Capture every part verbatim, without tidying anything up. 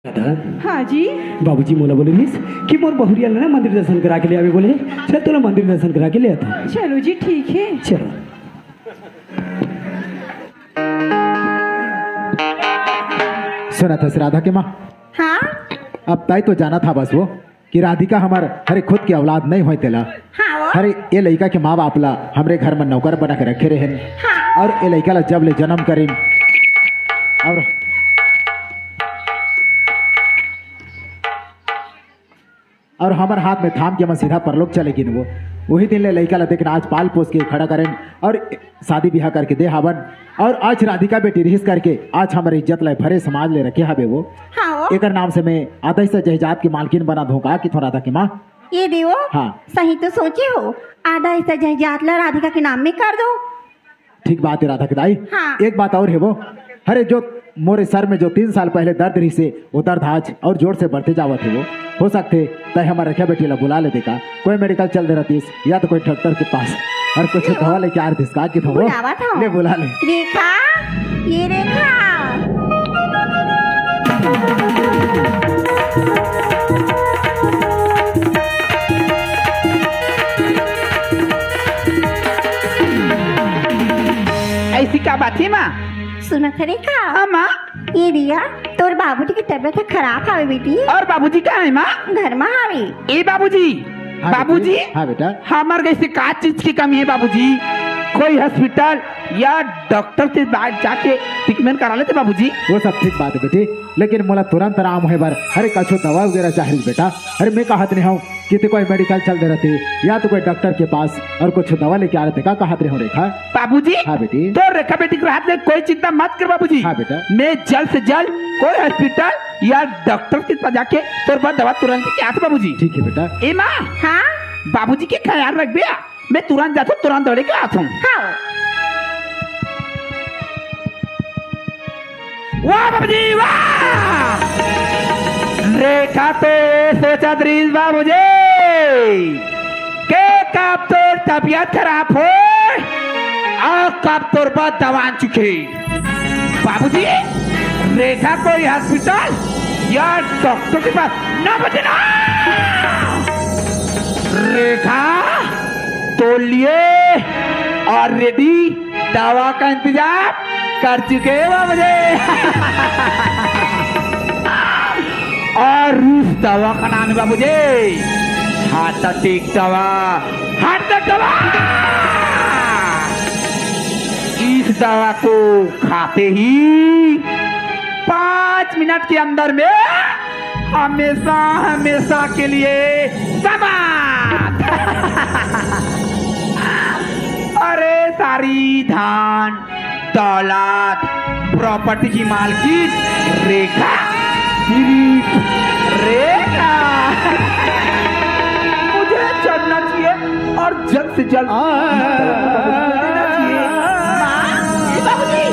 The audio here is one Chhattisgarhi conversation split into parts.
राधा। हाँ जी। बाबूजी मोला बोले मिस कि मोर बहुरिया ला ना मंदिर दर्शन करा के ले आवे बोले। चल तोला मंदिर दर्शन करा के ले आता। चलो जी, ठीक है। चलो। सुनत हस राधा के माँ? हाँ। अब तैं तो जानत हवस वो कि राधिका हमर हरे खुद के औलाद नहीं होय तेला। हाँ वो। हरे ये लइका के माँ बाप ला हमरे घर में नौकर बना के रखे रहेन। हाँ। और ये लइका ला जब ले जन्म करिन और और हमर हाथ में थाम के हमन सीधा परलोक चले गिन वो। वही दिन ले लइका ला देखना आज पाल पोस के खड़ा करेन और शादी बिहा करके दे हावन। और आज राधिका बेटी रिहिस करके आज हमर इज्जत ला भरे समाज ले रखे हवे वो। हाँ वो। एकर नाम से मैं आधा हिस्सा जायदाद के मालकिन बना दूं का कि थोड़ा था कि माँ? ये देवो। हाँ। सही तो सोचे हो, आधा हिस्सा जायदाद ला राधिका के नाम में कर दो। ठीक बात है राधा के दाई। हाँ। एक बात और है वो, हरे जो मोरे सर में जो तीन साल पहले दर्द रही से वो दर्द आज और जोर से बढ़ते जावत है वो। हो सकते तय हमारे रखिया बेटी ला बुला ले देखा, कोई मेडिकल चल दे रहतीस या तो कोई डॉक्टर के पास और कुछ दवा लेके आ रहतीस का कि तो वो बुलावा था। ले बुला ले। रेखा, ये रेखा। ऐसी का बात है माँ? सुनत हरे का? हाँ, माँ। ये रिया, तोर बाबूजी की तबीयत खराब हावे बेटी। और बाबूजी कहाँ है माँ? घर में हावे। ए बाबूजी, हाँ बेटी। बाबूजी, हाँ बेटा। हमर कैसे का चीज की कमी है बाबूजी? कोई हॉस्पिटल या डॉक्टर के पास जाके ट्रीटमेंट करा लेते बाबूजी। वो सब ठीक बात है बेटी, लेकिन मोला तुरंत आराम होए बर हरे कछु दवा वगैरह चाही बेटा। अरे मैं कहत नहीं हूँ कि ते कोई मेडिकल चल दे रहते या तो कोई डॉक्टर के पास और कुछ दवा लेके आ रहते, का कहत रहे हो रेखा? बाबूजी, हाँ बेटी। तो रेखा बेटी के रहत ले कोई चिंता मत कर बाबूजी। हाँ बेटा। मैं जल्द से जल्द कोई हॉस्पिटल या डॉक्टर के पास जाके तोर बर दवा तुरंत के आत बाबूजी। ठीक है बेटा। ए माँ, हाँ? बाबूजी के ख्याल रख बे। मैं तुरंत जाथो, तुरंत दौड़े के आथो। हाँ। वाह बाबूजी, वाह! रेखा तो ये सोचत रहीस बाबूजी के कब तोर तबीयत खराब हो और कब तोर बर दवा चुके। बाबूजी, रेखा कोई हॉस्पिटल या डॉक्टर के पास ना बचे ना। रेखा, तो लिए ऑलरेडी दवा का इंतजाम कर चुके हैं बाबूजी। और उस दवा का नाम है बाबूजी, हार्ट अटैक दवा, हार्ट अटैक दवा। इस दवा को खाते ही पाँच मिनट के अंदर में हमेशा हमेशा के लिए समाप्त। अरे सारी धन दौलत प्रॉपर्टी की मालकिन रेखा, सिर्फ रेखा। मुझे चढ़ना चाहिए और जल्द से जल्द देना चाहिए। माँ, ए बाबूजी।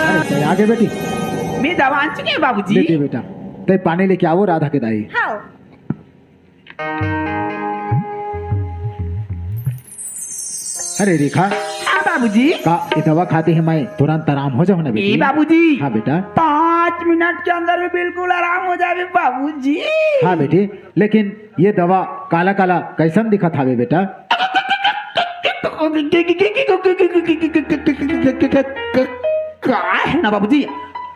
अरे, आगे बेटी। मैं दवा आन चुके हैं बाबूजी। बेटी बेटा, ते पानी लेके आओ राधा के दाई। हाँ। अरे रेखा। हाँ बाबूजी। का ये दवा खाते ही मैं तुरंत आराम हो जाऊँ ना बेटी? ए बाबूजी। हाँ बेटा। पाँच मिनट के अंदर में बिल्कुल आराम हो जावे बाबूजी। हाँ बेटी, लेकिन ये दवा काला काला कैसन दिखत हावे बेटा? का है ना बाबूजी,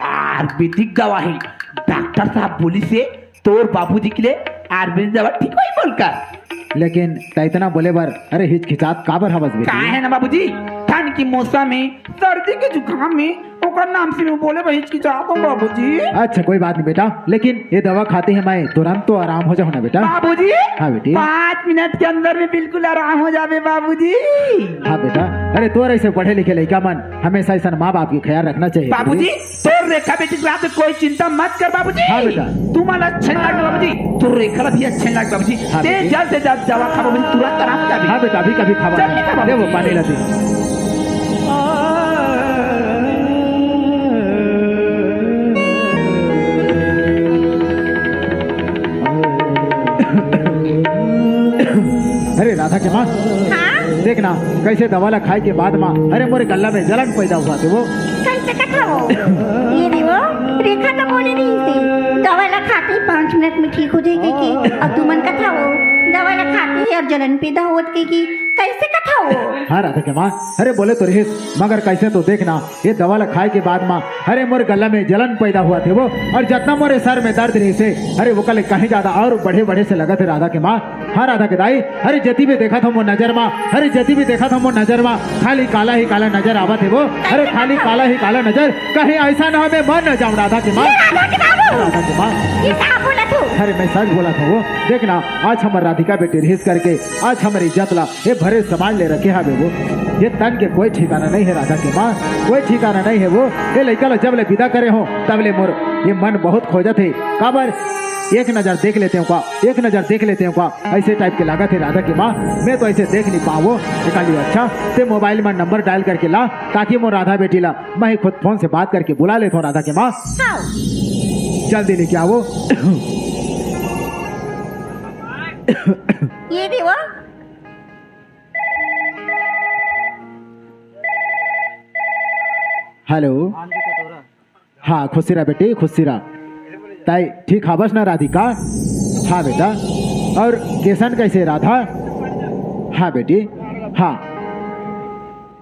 आयुर्वेदिक दवा है। डॉक्टर साहब बोलिस हे तोर बाबूजी के लिए आयुर्वेदिक दवा ठीक होही बोलकर। लेकिन त इतना बोले बर अरे हिचकिचात काबर हवस बेटी? का है ना बाबूजी, ठंड की मौसम में, सर्दी के जुकाम में ओकर नाम से मैं बोले बर हिचकिचात हूँ बाबूजी। अच्छा कोई बात नहीं बेटा, लेकिन ये दवा खाते ही मैं तुरंत तो आराम हो जाऊँ ना बेटा। बाबूजी, हाँ बेटी। पाँच मिनट के अंदर में बिल्कुल आराम हो जावे बाबूजी। हाँ बेटा, अरे तोर ऐसे पढ़े लिखे लइका मन हमेशा ऐसा माँ बाप के ख्याल रखना चाहिए बाबूजी। तोर रेखा बेटी के बात कोई चिंता मत कर बाबूजी। हाँ बेटा। तुम्हारा अच्छा नहीं लगता बाबूजी, तोर रेखा भी अच्छा नहीं लगता बाबूजी। हाँ ते बेटी। जल्द से जल्द दवा खा बाबूजी, तुरंत आराम हो जावे। हाँ बेटा, अभी कभी खावा जल्दी नहीं। खा बाबूजी। दे वो पानी ला दे। अरे राधा के माँ, हाँ? देख ना कैसे दवा ला खाए के बाद माँ, अरे मोरे गला में जलन पैदा हुआ थे वो। कैसे कथा हो? ये भी वो रेखा तो बोले नहीं थी। दवाई ला खाते ही पाँच मिनट में ठीक हो जाएगी कि? और तुमन कथा हो, दवाई ला खाते ही अब जलन पैदा होत के कि? कैसे कथा हो? हाँ राधा के माँ, अरे बोले तो रहिस, मगर कैसे तो देखना, ये दवा ला खाए के बाद माँ, अरे मोर गला में जलन पैदा होवत हे वो, और जतना मोरे सर में दर्द रहिस हे, अरे वो कल कहीं ज्यादा और बढ़े बढ़े से लगत हे राधा के माँ। हाँ राधा के दाई, अरे जती भी देखत हो मोर नजर मा, अरे जती भी देखत हो मोर नजर मा, खाली काला ही काला नजर आवत हे वो। अरे खाली काला ही काला नजर, कहीं ऐसा ना हो मैं मर न जाऊं राधा के माँ। ये राधा के बाबू। राधा के माँ। ये का बोलत हो? अरे मैं सच बोलत हो वो। देख ना, आज हमर राधिका बेटी रहिस करके, आज हमर इज्जत ला ये भरे समाज ले रखे हावे वो। ये तन के कोई ठिकाना नहीं है राधा के माँ, कोई ठिकाना नहीं है वो। ये लइका ला जब ले विदा करे हो, तब ले मोर ये मन बहुत खोजत हे। काबर एक नजर देख लेते हो का, एक नजर देख लेते हो का, ऐसे टाइप के लागत हे राधा के माँ। मैं तो ऐसे देख नहीं पावो। एकाली अच्छा ते मोबाइल में नंबर डायल करके ला, ताकि मोर राधा बेटी ला मैं ही खुद फोन से बात करके बुला लेता हूँ राधा के माँ। हाँ। जल्दी लेके आओ। ये दे वो। हेलो। हाँ, खुशी रहा बेटी, खुशी रहा। ताई, ठीक हावस ना राधिका? हाँ बेटा। और केसन कैसे राधा? हाँ बेटी, हाँ।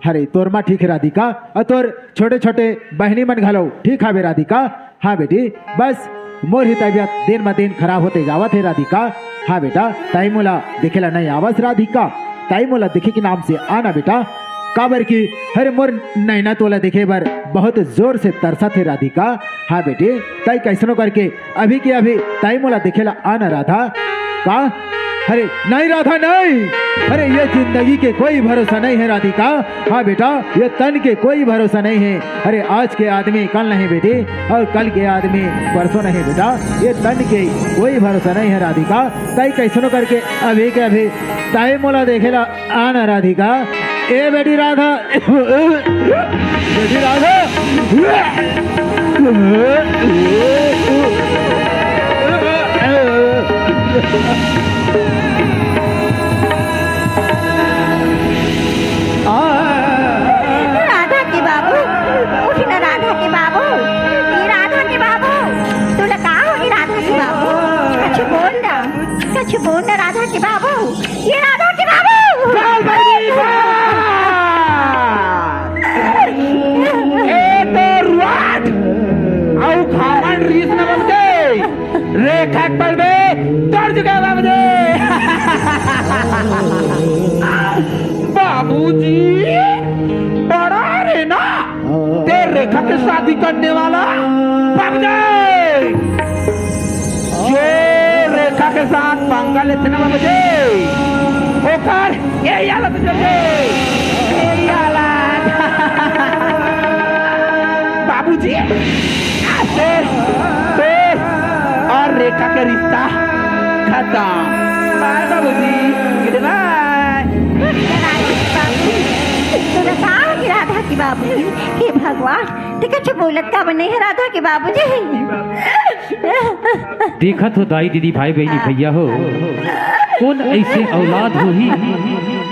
अरे, तोर माँ ठीक है राधिका, और तोर छोटे छोटे बहनी मन घलो ठीक हावे राधिका? हाँ बेटी, बस मोर ही तबीयत दिन म दिन खराब होते जावत हे राधिका। हाँ बेटा, ताई मोला देखे ला नहीं आवस राधिका, ताई मोला देखे के नाम से आना बेटा। काबर कि हरे मोर नैना तोला देखे बर बहुत जोर से तरसत हे राधिका। हाँ बेटी, ताई कैसनो करके अभी के अभी ताई मोला देखे ला आना राधा। का? अरे नहीं राधा नहीं, अरे ये जिंदगी के कोई भरोसा नहीं है राधिका। हाँ बेटा, ये तन के कोई भरोसा नहीं है। अरे आज के आदमी कल नहीं बेटी, और कल के आदमी परसों नहीं बेटा। ये तन के कोई भरोसा नहीं है राधिका। ताई कैसनो करके अभी के अभी ताई मोला देखे ला आना राधिका। ए बेटी राधा, बेटी राधा। राधा के बाबू, उठ ना राधा के बाबू, ए राधा के बाबू, तोला का होगे राधा के बाबू? कछु बोल ना, कछु बोल ना राधा के बाबू, ए राधा के बाबू। चल बहिनी, बस। ए तो रुआट, अउ खामन रीस न बनके। रेखा के बल में तोड़ चुके बाबूजी। बाबूजी, बड़ा रे ना, ते रेखा के शादी करने वाला। बाबूजी, जो रेखा के साथ पंगा लेथे ना बाबूजी, ओकर यही हालत हो जाथे। यही हालत। बाबूजी, आज से तोर और रेखा के रिश्ता खतम। बाय बाबूजी, गुड बाय। तोला का होगे राधा के बाबूजी? हे भगवान, ते कछु बोलत काबर नहीं हे राधा के बाबूजी? देखत हो दाई, दीदी, भाई, बहिनी, भैया हो, कोन ऐसे औलाद होही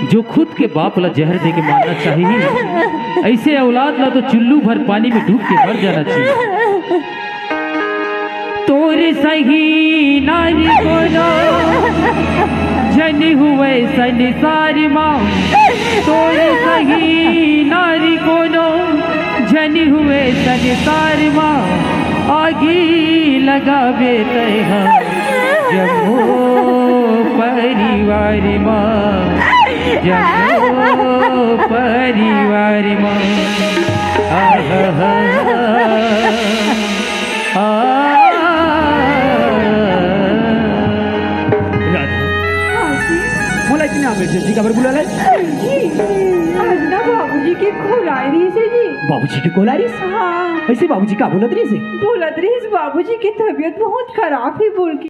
जो खुद के बाप ला जहर दे के मारना चाहिए? ऐसे औलाद ला तो चुल्लू भर पानी में डूब के मर जाना चाहिए। तोर सही नारी कोनो झन हुवे संसार मा, तोर सही नारी कोनो झन हुवे संसार मा, आगी लगाबे तैहा जम्मो परिवार मा, जम्मो परिवार मा। आहा। आ। राधा, हाँ जी। मोला इतना emergency काबर बुला ले? जी, आज ना बाबूजी के कोलारी से जी। बाबूजी के कोलारी से? हाँ। ऐसे बाबूजी का बोलत रहिस हे? बोलत रहिस बाबूजी की तबीयत बहुत खराब है बोल के।